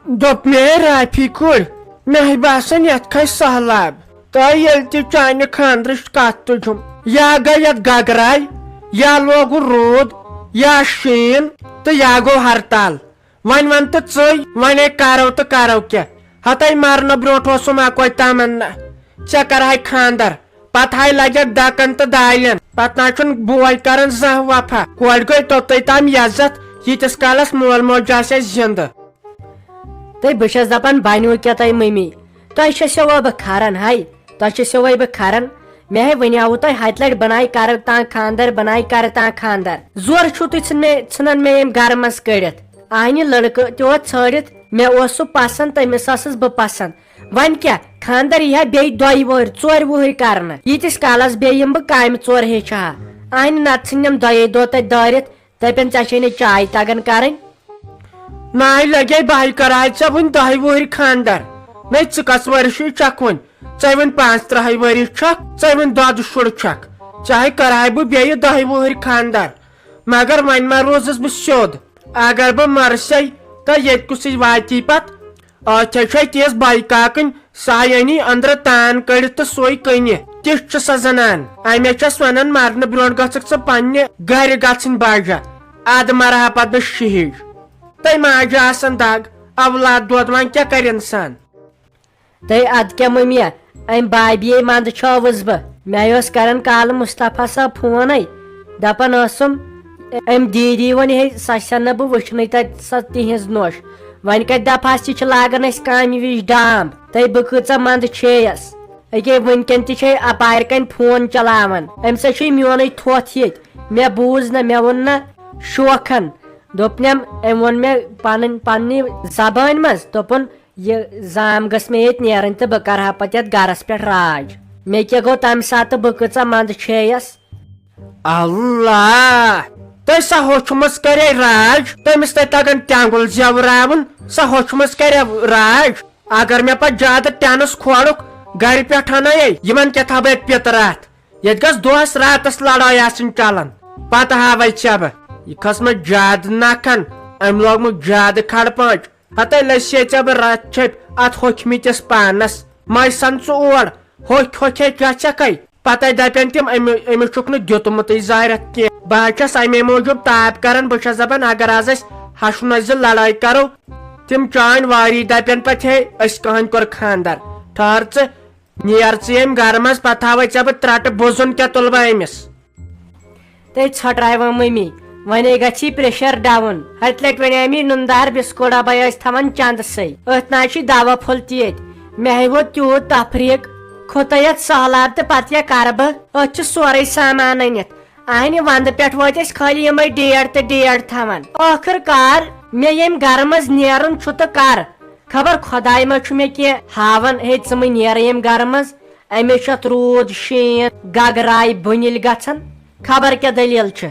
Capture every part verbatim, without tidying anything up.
دوٚپ مے رافی کُڑ، مےٚ ہے باسان یتھ کھسہِ سہلاب۔ تۄہہِ ییٚلہِ تہِ چانہِ خانٛدرٕچ کتھ تُجُم، یا گٔے یتھ گگراے، یا لوگُن روٗد، یا شیٖن، تہٕ یا گوٚو ہرتال۔ وۄنۍ ون تہٕ ژٕے، وۄنۍ ہے کرو تہٕ کرو کیٛاہ؟ ہتاے مرنہٕ برونٛٹھ اوسُم اکوے تمنا، ژےٚ کرہاے خانٛدر، پتہٕ ہاے لگکھ ڈکن تہٕ دالٮ۪ن۔ پتہٕ نہ چھُنہٕ بوے کران زانٛہہ وفا۔ کورِ گٔے توٚتُے تام عزت، ییٖتِس کالس مول موج آسہِ اَسہِ زِندٕ۔ تہٕ بہٕ چھَس دپان، بنیو کیٛاہ تۄہہِ مٔمی؟ تۄہہِ چھَسو بہٕ کھران ہاے، تۄہہِ چھَسو بہٕ کھران۔ مےٚ ہے ؤنیاوُ تۄہہِ ہتہِ لٹہِ، بہٕ ناے کرٕ تام خانٛدر، بہٕ ناے کرٕ تام خانٛدر۔ زورٕ چھُو تُہۍ ژھٕن مےٚ، ژھٕنان مےٚ ییٚمہِ گرٕ منٛز کٔڑِتھ۔ اہنہِ لڑکہٕ تہِ اوس ژھٲرِتھ، مےٚ اوس سُہ پسنٛد، تٔمِس ٲسٕس بہٕ پسنٛد۔ وۄنۍ کیٛاہ، خانٛدر یی ہا بیٚیہِ دۄیہِ وُہٕرۍ، ژورِ وُہٕرۍ کرنہٕ، ییٖتِس کالس بیٚیہِ یِمہٕ بہٕ کامہِ ژور ہیٚچھِ ہا۔ اہنہِ نتہٕ ژھٕنٮ۪م دۄیے دۄہ تتہِ دٲرِتھ، دپن ژےٚ چھے نہٕ چاے تگان کرٕنۍ۔ ناے لگے بہے کرہے ژےٚ وُنہِ دہہِ وُہٕرۍ خانٛدر۔ نے ژٕ کس ؤرشی چھکھ وُنہِ؟ ژے وُنہِ پانٛژھ ترٕہے ؤری چھکھ، ژے وُنہِ دۄدٕ شُر چھکھ۔ ژےٚ ہے کرہے بہٕ بیٚیہِ دہہِ وُہٕرۍ خانٛدر۔ مگر وۄنۍ ما روزس بہٕ سیوٚد؟ اگر بہٕ مرسے تہٕ ییٚتہِ کُسٕے واتی پتہٕ؟ ٲتھے چھے تیز بایہِ کاکٕنۍ، سۄ ہاے أنی أنٛدرٕ تان کٔڑِتھ تہٕ سۄے کٕنہِ۔ تِژھ چھِ سۄ زنان۔ امے چھس ونان، مرنہٕ برونٛٹھ گژھکھ ژٕ پننہِ گرِ گژھٕنۍ باجا۔ ادٕ مرٕ ہا پتہٕ بہٕ شہیج۔ تٔمۍ ماجہِ آسان دگ، اولاد دود، وۄنۍ کیٛاہ کرِ انسان؟ تہٕ ادٕ کیٛاہ مٔمیا، امہِ بابیے منٛدٕ چھٲوٕس بہٕ۔ مےٚ اوس کران کالہٕ مصطفیٰ صٲب فونَے، دپان ٲسُم، أمۍ دیٖدی وۄنۍ ہے سۄ چھَنہٕ بہٕ وٕچھنٕے تَتہِ سۄ تِہِنٛز نوٚش۔ وۄنۍ کَتہِ دَپہَس، یہِ چھِ لاگان اَسہِ کامہِ وِزِ ڈامب۔ تہٕ بہٕ کۭژاہ منٛدٕ چھیٚیَس۔ أکے وٕنکٮ۪ن تہِ چھے اَپارِ کَنۍ فون چلاوان۔ أمۍ سا چھُے میونُے تھوٚتھ ییٚتہِ۔ مےٚ بوٗز نہ، مےٚ ووٚن نہ شوقن۔ دوٚپنم، أمۍ ووٚن مےٚ پنٕنۍ، پننہِ زبٲنۍ منٛز، دوٚپُن، یہِ زام گٔژھ مےٚ ییٚتہِ نیرٕنۍ تہٕ بہٕ کرٕ ہا پتہٕ یتھ گرس پٮ۪ٹھ راج۔ مےٚ کیٛاہ گوٚو تمہِ ساتہٕ، بہٕ کۭژاہ منٛدٕ چھیٚیس۔ اللہ! تۄہہِ سۄ ہوٚچھمٕژ کرے راج، تٔمِس تۄہہِ تگان ٹٮ۪نٛگُل زٮ۪وراوُن، سۄ ہوٚچھمٕژ کرے راج۔ اگر مےٚ پتہٕ زیادٕ ٹٮ۪نس کھولُکھ، گرِ پٮ۪ٹھ انَے، یِمن کیٛاہ تھاوٕ بہٕ اَتہِ پِتہٕ راتھ؟ ییٚتہِ گژھِ دۄہس راتس لڑٲے آسٕنۍ چلان۔ پتہٕ ہاوے ژےٚ بہٕ۔ یہِ کھٔژ مےٚ زیادٕ نکھن، أمۍ لوگ مےٚ زیادٕ کھڑ پانٛچ۔ ہتے لٔسے ژےٚ بہٕ رتھ چھٔپۍ اتھ ہوٚکھمٕتِس پانس۔ مے سن ژٕ اور، ہوٚکھۍ ہوٚکھۍ ہے گژھکھے۔ پتے دپن تِم، أمۍ، أمِس چھُکھ نہٕ دیُتمُتٕے زارٮ۪تھ کینٛہہ۔ بہٕ حظ چھس امے موٗجوٗب تاپھ کران، بہٕ چھس دپان، اگر از أسۍ ہشہِ نۄشہِ زٕ لڑٲے کرو، تِم چٲنۍ واری دپن پتہٕ، ہے، أسۍ کہن کوٚر خانٛدر؟ ٹھہر ژٕ، نیر ژٕ ییٚمہِ گرٕ منٛز، پتہٕ ہاوے ژےٚ بہٕ ترٹہٕ بُزُن کیٛاہ تُلہٕ بہٕ أمِس۔ تٔتۍ ژھۄٹراوان مٔمی۔ وۄنے گژھی پریشر ڈاوُن۔ ہتہِ لٹہِ ونے مےٚ نُندار بسکوٹا بے ٲسۍ تھاوان چندسٕے۔ أتھۍ نہ حظ چھُے دوا پھوٚل تہِ ییٚتہِ۔ مےٚ ہے ووت تیوٗت تفریٖق۔ کھوٚتُے یتھ سہلاب تہٕ پتہٕ کیٛاہ کرٕ بہٕ؟ أتھۍ چھُ سورُے سامان أنِتھ۔ اہنہِ ونٛدٕ پٮ۪ٹھ وٲتۍ أسۍ خٲلی یِمے ڈیٹ تہٕ ڈیٹ تھاوان۔ ٲخٕر کار مےٚ ییٚمہِ گرٕ منٛز نیرُن چھُ تہٕ کر۔ خبر خۄداے ما چھُ مےٚ کینٛہہ ہاوان، ہے ژٕ مہٕ نیرٕ ییٚمہِ گرٕ منٛز۔ أمِس چھُ اَتھ روٗد، شیٖن، گگراے، بُنِلۍ گژھان۔ خبر کیٛاہ دٔلیٖل چھِ۔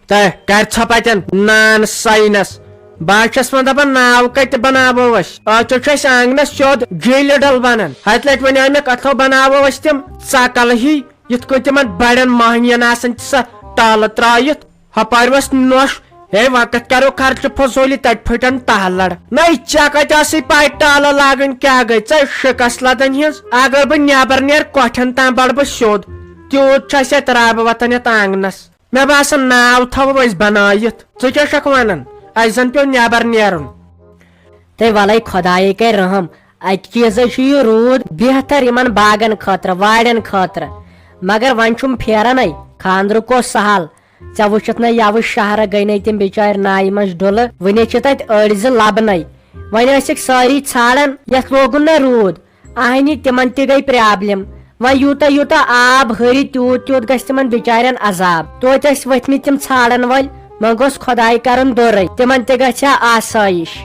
تہ کر ژھۄپہ تن نان ساینس۔ بہٕ حظ چھس وۄنۍ دپان ناو کتہِ بناوو أسۍ؟ اتھ چھُ اسہِ آنگنس سیوٚد جیٖلہِ ڈل بنان۔ ہتہِ لٹہِ ونیو مےٚ کتھو بناوو أسۍ تِم ژکل ہی، یتھ کٔنۍ تِمن بڑٮ۪ن مہنین آسان چھِ سۄ ٹالہٕ ترٲیِتھ۔ ہپارِ وس نوٚش۔ ہے وقت کرو خرچہٕ فضوٗلی، تتہِ پھٹن ٹالر۔ نَے ژےٚ کتہِ ٲسٕے پاے ٹالہٕ لاگٕنۍ کیٛاہ گٔے؟ ژےٚ شکست لدن ہٕنٛز۔ اگر بہٕ نٮ۪بر نیرٕ کۄٹھٮ۪ن تام بڑٕ بہٕ سیوٚد۔ تیوٗت چھُ اسہِ اتہِ رب وتھان یتھ آنگنس۔ مےٚ باسان ناو تھاوو أسۍ بنٲیِتھ۔ ژٕ کیٛاہ چھکھ ونان؟ اسہِ زن پیوٚو نٮ۪بر نیرُن۔ تہٕ ولے خۄدایے کرِ رحم۔ اکہِ چیٖزے چھُ یہِ روٗد بہتر یِمن باغن خٲطرٕ، وارٮ۪ن خٲطرٕ۔ مگر وۄنۍ چھُم پھیرنے، خانٛدرُک اوس سہل۔ ژےٚ وٕچھِتھ نہ یوٕ شہرٕ گٔے نے تِم بِچارِ نایہِ منٛز ڈُلہٕ۔ وُنہِ چھِ تتہِ أڑۍ زٕ لبنے۔ وۄنۍ ٲسِکھ سٲری ژھانڈان، یتھ لوگُن نہ روٗد۔ اہنی تِمن تہِ گٔے پرابلم۔ وۄنۍ یوٗتاہ یوٗتاہ آب ہُرِ، تیوٗت تیوٗت گژھِ تِمن بِچارٮ۪ن عذاب۔ توتہِ ٲسۍ ؤتھۍ مٕتۍ تِم ژھانڈن وٲلۍ، وۄنۍ گوٚژھ خۄداے کرُن دوٚرے، تِمن تہِ گژھِ ہا آسٲیِش۔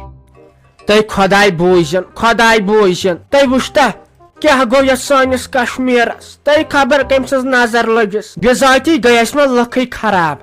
تُہۍ خۄداے بوٗزِن، خۄداے بوٗزِن۔ تُہۍ وٕچھتا کیٛاہ گوٚو یتھ سٲنِس کشمیرس؟ تُہۍ خبر کٔمۍ سٕنٛز نظر لٔجِس؟ بِذٲتی گٔیس مےٚ لُکھٕے خراب۔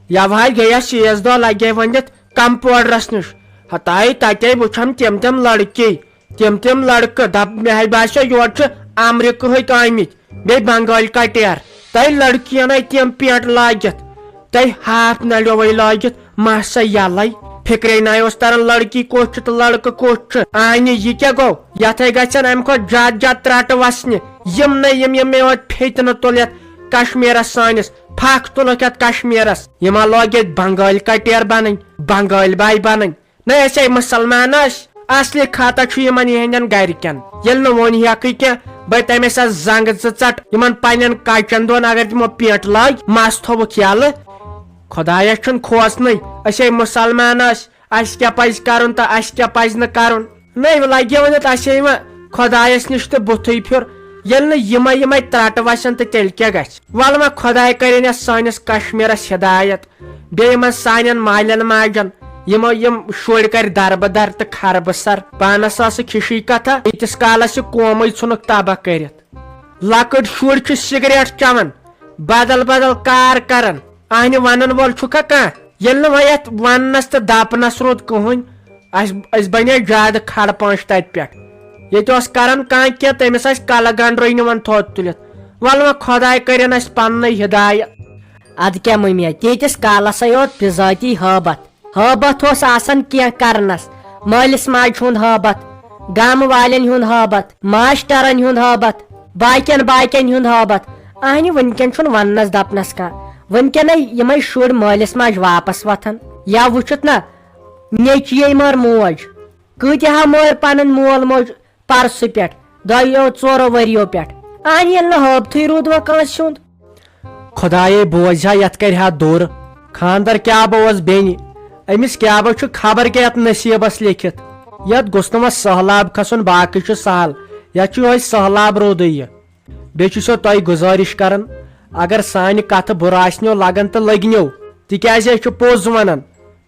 یوہے گٔیس عیٖذ دۄہ لگے ؤنِتھ کمپوڈرس نِش۔ ہتاے تتے وٕچھم تِم تِم لڑکی۔ تِم تِم لڑکہٕ دپ، مےٚ ہے باسیو یورٕ چھِ امریکہٕکۍ آمٕتۍ، بیٚیہِ بنگٲلۍ کٹیار۔ تۄہہِ لڑکِیَن ہے تِم پینٹ لٲگِتھ، تۄہہِ ہاف نلٮ۪وے لٲگِتھ، مہ سا یلے۔ فکرے نہ اوس تران لڑکی کُس چھُ تہٕ لڑکہٕ کُس چھُ۔ آنہِ یہِ کیٛاہ گوٚو؟ یتھے گژھن امہِ کھۄتہٕ زیادٕ زیادٕ ترٛٹہٕ وسنہِ۔ یِم نہٕ یِم یِم مےٚ یوت فِتنہٕ تُل یتھ کشمیرس سٲنِس۔ پھکھ تُلُکھ یتھ کشمیرس۔ یِمن لوگ ییٚتہِ بنگٲلۍ کٹیر بنٕنۍ، بنگٲلۍ باے بنٕنۍ۔ نہ أسۍ ہے مسلمان ٲسۍ، اصلی خطا چھُ یِمن یِہنٛدٮ۪ن گرِکٮ۪ن۔ ییٚلہِ نہٕ وۄنۍ ہٮ۪کٕے کینٛہہ، بہٕ تٔمِس سا زنٛگہٕ زٕ ژٹ یِمن پننٮ۪ن کچن دۄن، اگر تِمو پینٹ لٲگۍ، مس تھووُکھ یلہٕ۔ خۄدایس چھُنہٕ کھوژنٕے، أسۍ ہے مسلمان ٲسۍ، اسہِ کیٛاہ پزِ کرُن تہٕ اسہِ کیٛاہ پزِ نہٕ کرُن۔ نہ لگہِ ؤنِتھ اسہِ ہے وۄنۍ خۄدایس نِش تہٕ بُتھٕے پھیُر۔ ییٚلہِ نہٕ یِمے یِمے ترٛٹہٕ وسن تہٕ تیٚلہِ کیٛاہ گژھِ؟ ولہٕ وۄنۍ خۄداے کرِن یتھ سٲنِس کشمیرس ہدایت۔ بیٚیہِ یِمن سانٮ۪ن مالٮ۪ن ماجن، یِمو یِم شُرۍ کرِ دربہٕ در تہٕ خربہٕ سر۔ پانس ٲسٕکھ ہِشی کتھا، ییٖتِس کالس یہِ قومٕے ژھُنُکھ تباہ کٔرِتھ۔ لۄکٕٹۍ شُرۍ چھِ سگریٹ چٮ۪وان، بدل بدل کار کران۔ اہنہِ ونن وول چھُکھا کانٛہہ؟ ییٚلہِ نہٕ وۄنۍ یتھ وننس تہٕ دپنس روٗد کٕہٕنۍ، اسہِ، أسۍ بنے زیادٕ کھڑ پانٛچ تتہِ پٮ۪ٹھ۔ ییٚتہِ اوس کران کانٛہہ کینٛہہ، تٔمِس آسہِ کلہٕ گنڈروے نِوان تھوٚد تُلِتھ۔ ولہٕ وۄنۍ خۄداے کٔرِن اسہِ پننٕے ہدایت۔ ادٕ کیٛاہ مٔمیا، تیٖتِس کالسے اوت بِذٲتی ہٲبتھ۔ ہٲبتھ اوس آسان کینٛہہ کرنس، مٲلِس ماجہِ ہُنٛد ہٲبتھ، گامہٕ والٮ۪ن ہُنٛد ہٲبتھ، ماشٹرن ہُنٛد ہٲبتھ، باقین باقین ہُنٛد ہٲبتھ۔ اہنہِ وٕنکٮ۪ن چھُنہٕ وننس دپنس کانٛہہ۔ وٕنکٮ۪نے یِمے شُرۍ مٲلِس ماجہِ واپس وۄتھان۔ یا وٕچھُتھ نہ، نیٚچیے مٲر موج، کۭتیاہ ہا مٲرۍ پنٕنۍ مول موج پرسہٕ پٮ۪ٹھ، دۄیو ژورو ؤرِیو پٮ۪ٹھ۔ اہنہِ ییٚلہِ نہٕ ہٲبتھٕے روٗد وۄنۍ کٲنٛسہِ ہُنٛد۔ خۄدایے بوزِ ہا، یتھ کرِ ہا دوٗر۔ خاندر کیٛاہ بہٕ اوس بیٚنہِ؟ أمِس کیٛاہ بہٕ چھُ خبر کیٛاہ یتھ نصیٖبس لیکھِتھ؟ یتھ گوٚژھ نہٕ وۄنۍ سٔہلاب کھسُن، باقٕے چھُ سہل۔ یتھ چھُ یِہوٚے سٔہلاب روٗدٕے یہِ۔ بیٚیہِ چھُ سو تۄہہِ گُزٲرِش کران، اگر سانہِ کتھٕ بُرٕ آسنیو لگان تہٕ لٔگنیو، تِکیٛازِ أسۍ چھِ پوٚز ونان۔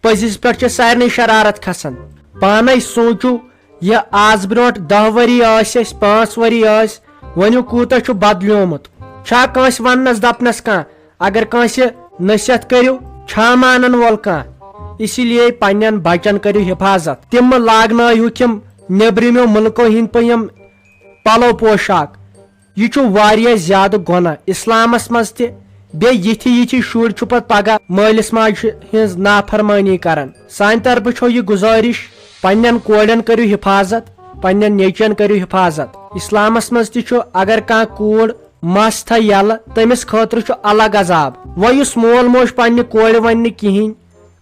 پٔزِس پٮ۪ٹھ چھِ سارنٕے شرارت کھسان۔ پانے سوٗنچِو، یہِ آز برونٛٹھ دَہ ؤری ٲسۍ أسۍ، پانٛژھ ؤری ٲسۍ، وۄنۍ کوٗتاہ چھُ بدلیومُت؟ چھا کٲنٛسہِ وننس دپنس کانٛہہ؟ اگر کٲنٛسہِ نصیحت کٔرِو، چھا مانن وول کانٛہہ؟ اسی لیے پننٮ۪ن بچن کٔرِو حفاظت، تِم مہ لاگنٲیہُکھ یِم نیبرِمیو مُلکو ہٕنٛدۍ پٲٹھۍ یِم پلو پوشاک۔ یہِ چھُ واریاہ زیادٕ گۄناہ اسلامس منٛز تہِ۔ بیٚیہِ یِتھی یِتھی شُرۍ چھُ پتہٕ پگاہ مٲلِس ماجہِ ہٕنٛز نافرمٲنی کران۔ سانہِ طرفہٕ چھو یہِ گُزٲرِش، پننٮ۪ن کورٮ۪ن کٔرِو حفاظت، پننٮ۪ن نیٚچوٮ۪ن کٔرِو حفاظت۔ اسلامس منٛز تہِ چھُ، اگر کانٛہہ کوٗر مس تھایہِ یلہٕ، تٔمِس خٲطرٕ چھُ الگ عذاب۔ وۄنۍ یُس مول موج پننہِ کورِ ونہِ نہٕ کِہینۍ،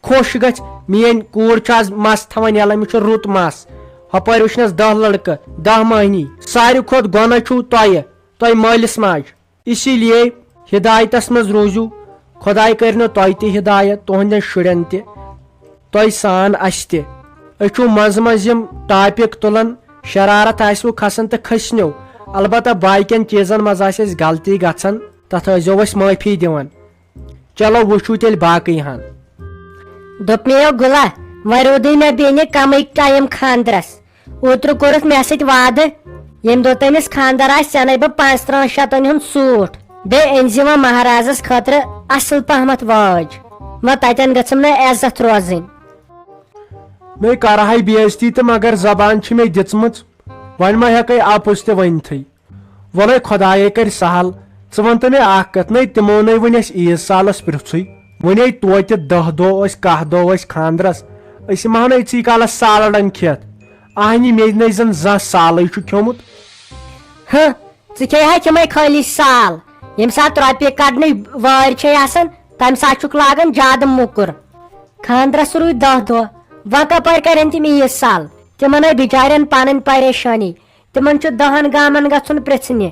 خۄش گژھِ، میٲنۍ کوٗر چھِ آز مس تھاوان یلہٕ، أمِس چھُ رُت مس، ہۄپٲرۍ وٕچھنس دَہ لڑکہٕ، دَہ مٔہنی۔ ساروی کھۄتہٕ گۄناہ چھُو تۄہہِ، تۄہہِ مٲلِس ماجہِ۔ اسی لیے ہدایتس منٛز روٗزِو، خۄداے کٔرِنو تۄہہِ تہِ ہدایت، تُہنٛدٮ۪ن شُرٮ۪ن تہِ، تۄہہِ سان اسہِ تہِ۔ أسۍ چھِو منٛزٕ منٛزٕ یِم ٹاپک تُلان، شرارت آسِوٕ کھسان تہٕ کھٔسنیو، البتہ باقین چیٖزن منٛز آسہِ اسہِ غلطی گژھان، تتھ ٲسۍزیو اسہِ معٲفی دِوان۔ چلو وٕچھِو تیٚلہِ باقٕے ہن۔ دوٚپ مےٚ، "یو گُلا، وۄنۍ روٗدٕے مےٚ بیٚنہِ کمٕے ٹایم خانٛدرس۔ اوترٕ کوٚرُتھ مےٚ سۭتۍ وعدٕ، ییٚمہِ دۄہ تٔمِس خانٛدر آسہِ، ژےٚ اَنَے بہٕ پانٛژترٕٛہَن شَتَن ہُنٛد سوٗٹ۔ بیٚیہِ أنۍ زِ وۄنۍ مہرازس خٲطرٕ اصٕل پہمتھ وٲج۔ وۄنۍ تَتٮ۪ن گٔژھٕم نہٕ عزت روزٕنۍ۔" مےٚ کرہاے بے عزتی تہٕ مگر زبان چھِ مےٚ دِژمٕژ، وۄنۍ ما ہٮ۪کَے اَپُز تہِ ؤنتھٕے۔ وَلَے خۄدایے کَرِ سہل۔ ژٕ وَن تہٕ مےٚ اَکھ کَتھ، نَے تِمو نَے وٕنۍ اَسہِ عیٖذ سالَس پرٛژھُے۔ وۄنۍ ہے توتہِ دَہ دۄہ ٲسۍ، کاہ دۄہ ٲسۍ خانٛدرَس۔ أسۍ ما ہَن أتھی کالَس سالڈَن کھٮ۪تھ؟ اَہنہِ مےٚ نَے زَن زانٛہہ سالٕے چھُ کھیوٚمُت۔ ہہ، ژٕ کھیٚیہِ ہا تِمَے خٲلی سال۔ ییٚمہِ ساتہٕ رۄپیہِ کَڑنٕچ وٲرۍ چھے آسان، تَمہِ ساتہٕ چھُکھ لاگان زیادٕ موٚکُر۔ خانٛدرَس روٗدۍ دَہ دۄہ، وۄنۍ کَپٲرۍ کَرن تِم عیٖذ سال؟ تِمَن ہے بِچارٮ۪ن پَنٕنۍ پریشٲنی۔ تِمن چھُ دَہن گامن گژھُن پرٛژھنہِ،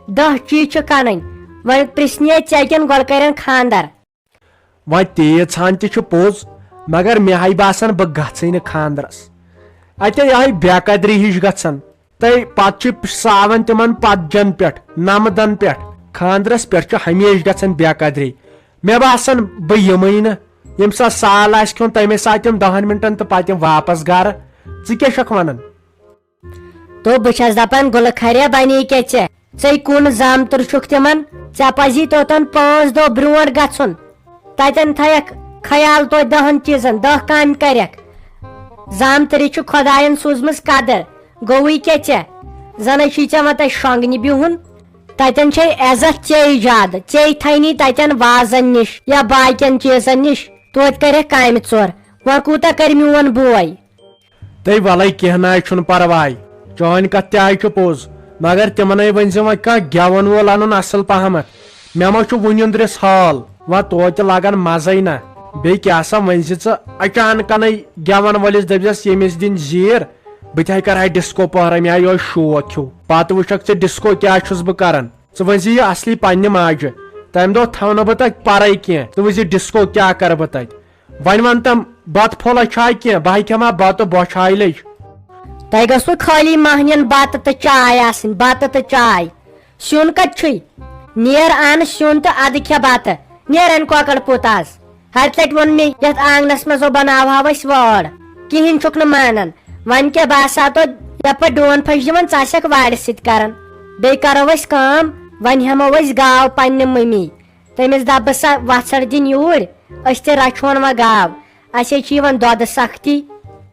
دَہ چیٖز چھِ کٕنٕنۍ۔ وۄنۍ پرٛژھنہِ ژےٚ کِنہٕ گۄڈٕ کَرن خانٛدر؟ وۄنۍ تیٖژ ہن تہِ چھِ پوٚز، مگر مےٚ ہاے باسان بہٕ گژھٕے نہٕ خانٛدرس۔ اَتہِ یِہوٚے بے قدری ہِش گژھان۔ تہٕ پتہٕ چھِ ساون تِمن پتجن پٮ۪ٹھ، نمدن پٮ۪ٹھ۔ خانٛدرس پٮ۪ٹھ چھِ ہمیشہِ گژھان بے قدری۔ مےٚ باسان بہٕ یِمٕے نہٕ۔ ییٚمہِ ساتہٕ سال آسہِ کھیوٚن، تَمے ساتہٕ یِم دَہن مِنٹن تہٕ پتہٕ یِم واپس گرٕ۔ ژٕ کیٛاہ چھَکھ وَنان؟ تو بہٕ چھَس دَپان، گُلہٕ خریا بَنے کیٛاہ ژےٚ؟ ژَے کُن زامتُر چھُکھ تِمَن؟ ژےٚ پَزی توتَن پانٛژھ دۄہ برٛونٛٹھ گژھُن۔ تَتٮ۪ن تھایَکھ خیال توتہِ دَہَن چیٖزَن، دَہ کامہِ کَرٮ۪کھ۔ زامتٕرِس چھُ خۄدایَن سوٗزمٕژ قدر، گوٚوُے کیٛاہ ژےٚ؟ زَنَے چھُے ژےٚ وۄنۍ تَتہِ شۄنٛگنہِ بِہُن۔ تَتٮ۪ن چھے عزت ژے زیادٕ، ژے تھاینی تَتٮ۪ن وازَن نِش یا باقیَن چیٖزَن نِش۔ توتہِ کرٮ۪کھ کامہِ ژور، وۄنۍ کوٗتاہ کرِ میون بوے؟ تہٕ وَلَے، کینٛہہ نہ حظ چھُنہٕ پَرواے، چٲنۍ کَتھ تہِ حظ چھِ پوٚز، مگر تِمَن ہے ؤنۍ زِ وۄنۍ کانٛہہ گٮ۪وَن وول اَنُن اَصٕل پَہمَتھ۔ مےٚ ما چھُ وٕنہِ أنٛدرِس حال، وۄنۍ توتہِ لَگان مَزَے نہ۔ بیٚیہِ کیٛاہ سا ؤنۍ زِ ژٕ اَچانکَنٕے گٮ۪وَن وٲلِس دٔپۍزٮ۪س، ییٚمِس دِنۍ زیٖر، بہٕ تہِ ہَے کَرٕ ہا ڈِسکو پہرا، مےٚ ہا یِہوٚے شوق ہیوٗ۔ پَتہٕ وٕچھَکھ ژٕ ڈِسکو کیٛاہ چھُس بہٕ کَران۔ ژٕ ؤنۍ زِ یہِ اَصلی پنٛنہِ ماجہِ، تَمہِ دۄہ تھاونہٕ بہٕ تَتہِ پَرَے کینٛہہ، ژٕ وٕچھ زِ ڈِسکو کیٛاہ کَرٕ بہٕ تَتہِ۔ وۄنۍ وَن تَم، بَتہٕ پھوٚلہ چھا کینٛہہ؟ بہٕ ہا کھٮ۪مہٕ ہا بَتہٕ بۄچھِ ہایلے۔ تۄہہِ گٔژھوٕ خٲلی مۄہنِین بَتہٕ تہٕ چاے آسٕنۍ، بَتہٕ تہٕ چاے۔ سیُن کَتہِ چھُے؟ نیر اَن سیُن تہٕ اَدٕ کھےٚ بَتہٕ۔ نیر اَن کۄکَر پوٚت آز۔ ہَتہِ لَٹہِ ووٚن مےٚ، یَتھ آنٛگنَس منٛز ہو بَناوہاو أسۍ وٲر۔ کِہیٖنۍ چھُکھ نہٕ مانان۔ وۄنۍ کیٛاہ باسیٛو تۄہہِ، یَپٲرۍ ڈون پھٔش دِوان، ژٕ آسٮ۪کھ وارِ سۭتۍ کَران۔ بیٚیہِ کَرو أسۍ کٲم، وۄنۍ ہٮ۪مو أسۍ گاو پنٛنہِ مٔمی۔ تٔمِس دَپہٕ بہٕ سا، وَژھڑ دِن یوٗرۍ، أسۍ تہِ رَچھون وۄنۍ گاو۔ اَسے چھِ یِوان دۄدٕ سختی۔